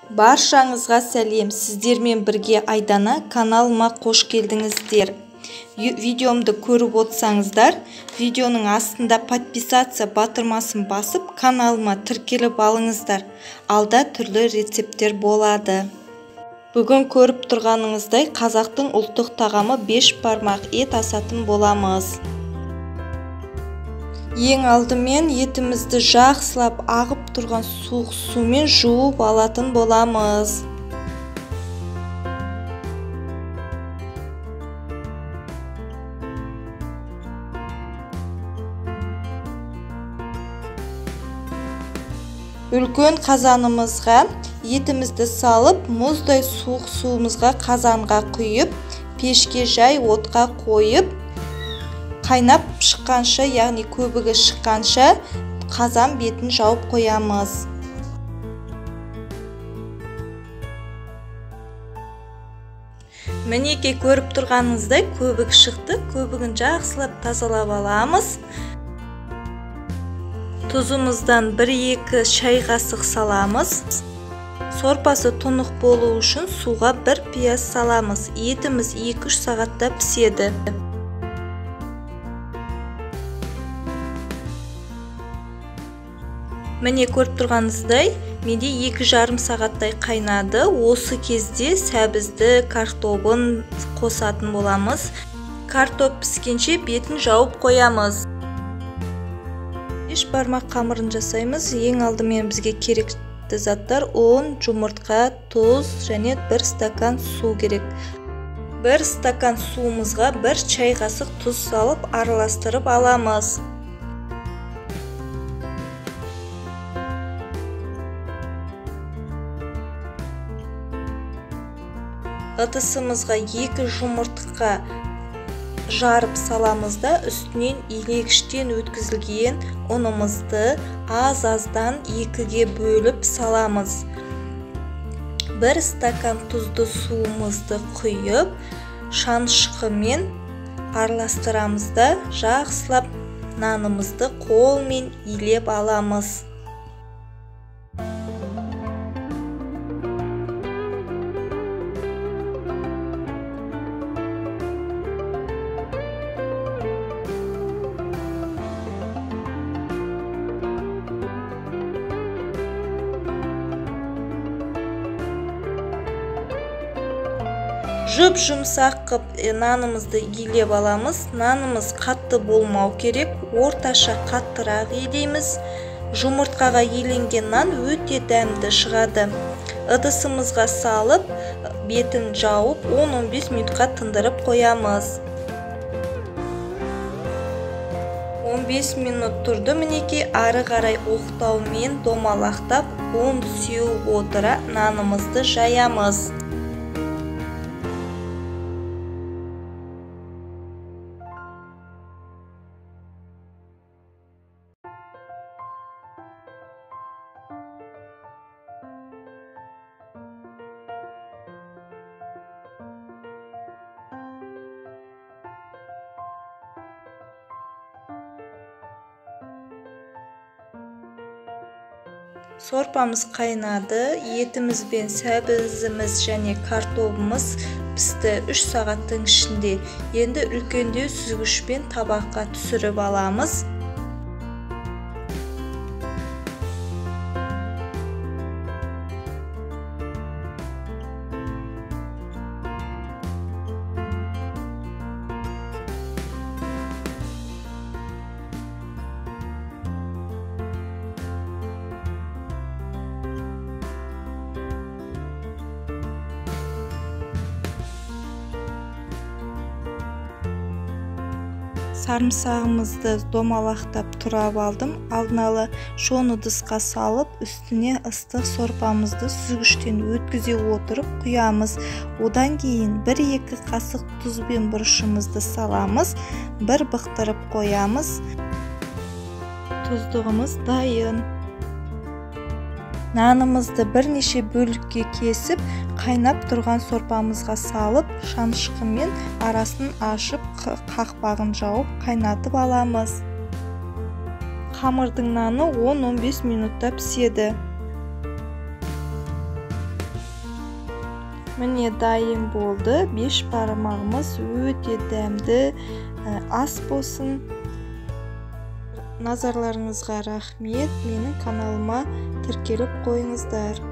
Баршаңызға сәлем, сіздермен бірге Айдана, каналыма қош келдіңіздер. Видеомды көріп отырсаңыздар, видеоның астында подписаться батырмасын басып, каналыма тіркеліп алыңыздар. Алда түрлі рецепттер болады. Бүгін көріп тұрғаныңыздай, қазақтың ұлттық тағамы 5 бармақ ет асатын боламыз. Ең алдымен етімізді жақсылап ағып тұрған суық сумен жуып алатын боламыз. Үлкен қазанымызға етімізді салып, мұздай суық суымызға қазанға құйып, пешке жай отқа қойып, қайнап шыққанша, яғни көбігі шыққанша қазан бетін жауып қоямыз. Мінекей көріп тұрғаныңыздай көбік шықты. Көбігін жақсылап тазалап аламыз. Тұзымыздан 1-2 шай қасық саламыз. Сорпасы тұнық болу үшін суға 1 пияз саламыз. Етіміз 2-3 сағатта піседі. Міне көріп тұрғаныңыздай, менде 2,5 сағаттай қайнады. Осы кезде сәбізді, картобын қосатын боламыз. Картоп піскенше бетін жауып қоямыз. 5 бармақ қамырын жасаймыз. Ең алдымен бізге керекті заттар ұн, жұмыртқа, тұз және 1 стакан су керек. 1 стакан суымызға 1 чай қасық тұз салып араластырып аламыз. Ыдысымызға 2 жұмыртқа жарып саламыз да, үстінен илегіштен өткізілген ұнымызды аз-аздан 2-ге бөліп саламыз. 1 стакан тұзды суымызды құйып, шанышқымен араластырамыз да, жақсылап нанымызды қолмен илеп аламыз. Жұп-жұмсақ қып нанымызды илеп аламыз. Нанымыз қатты болмау керек, орташа қаттырақ илейміз. Жұмыртқаға иленген нан өте дәмді шығады. Ыдысымызға салып, бетін жауып 10-15 минутқа тындырып қоямыз. 15 минут тұрды мінекей, ары қарай оқтаумен домалақтап, ұн сеуіп отыра нанымызды жаямыз. Сорпамыз қайнады, етіміз бен сәбізіміз және картобымыз пісті 3 сағаттың ішінде. Енді үлкендеу сүзгішпен табаққа түсіріп аламыз. Сарымсағымызды домалақтап турап алдым. Алдын ала шон ыдысқа салып, үстіне ыстық сорпамызды сүзгіштен өткізе отырып құямыз. Одан кейін 1-2 қасық тұз бен бұрышымызды саламыз, бір бықтырып қоямыз. Тұздығымыз дайын. Нанымызды бірнеше бөлікке кесіп, қайнап тұрған сорпамызға салып, шанышқымен арасын ашып, қақпағын жауып, қайнатып аламыз. Қамырдың наны 10-15 минутта піседі. Міне, дайын болды. Бешбармағымыз өте дәмді ас болсын. Назарларыңызға рахмет. Менің каналыма тіркеліп қойыңыздар.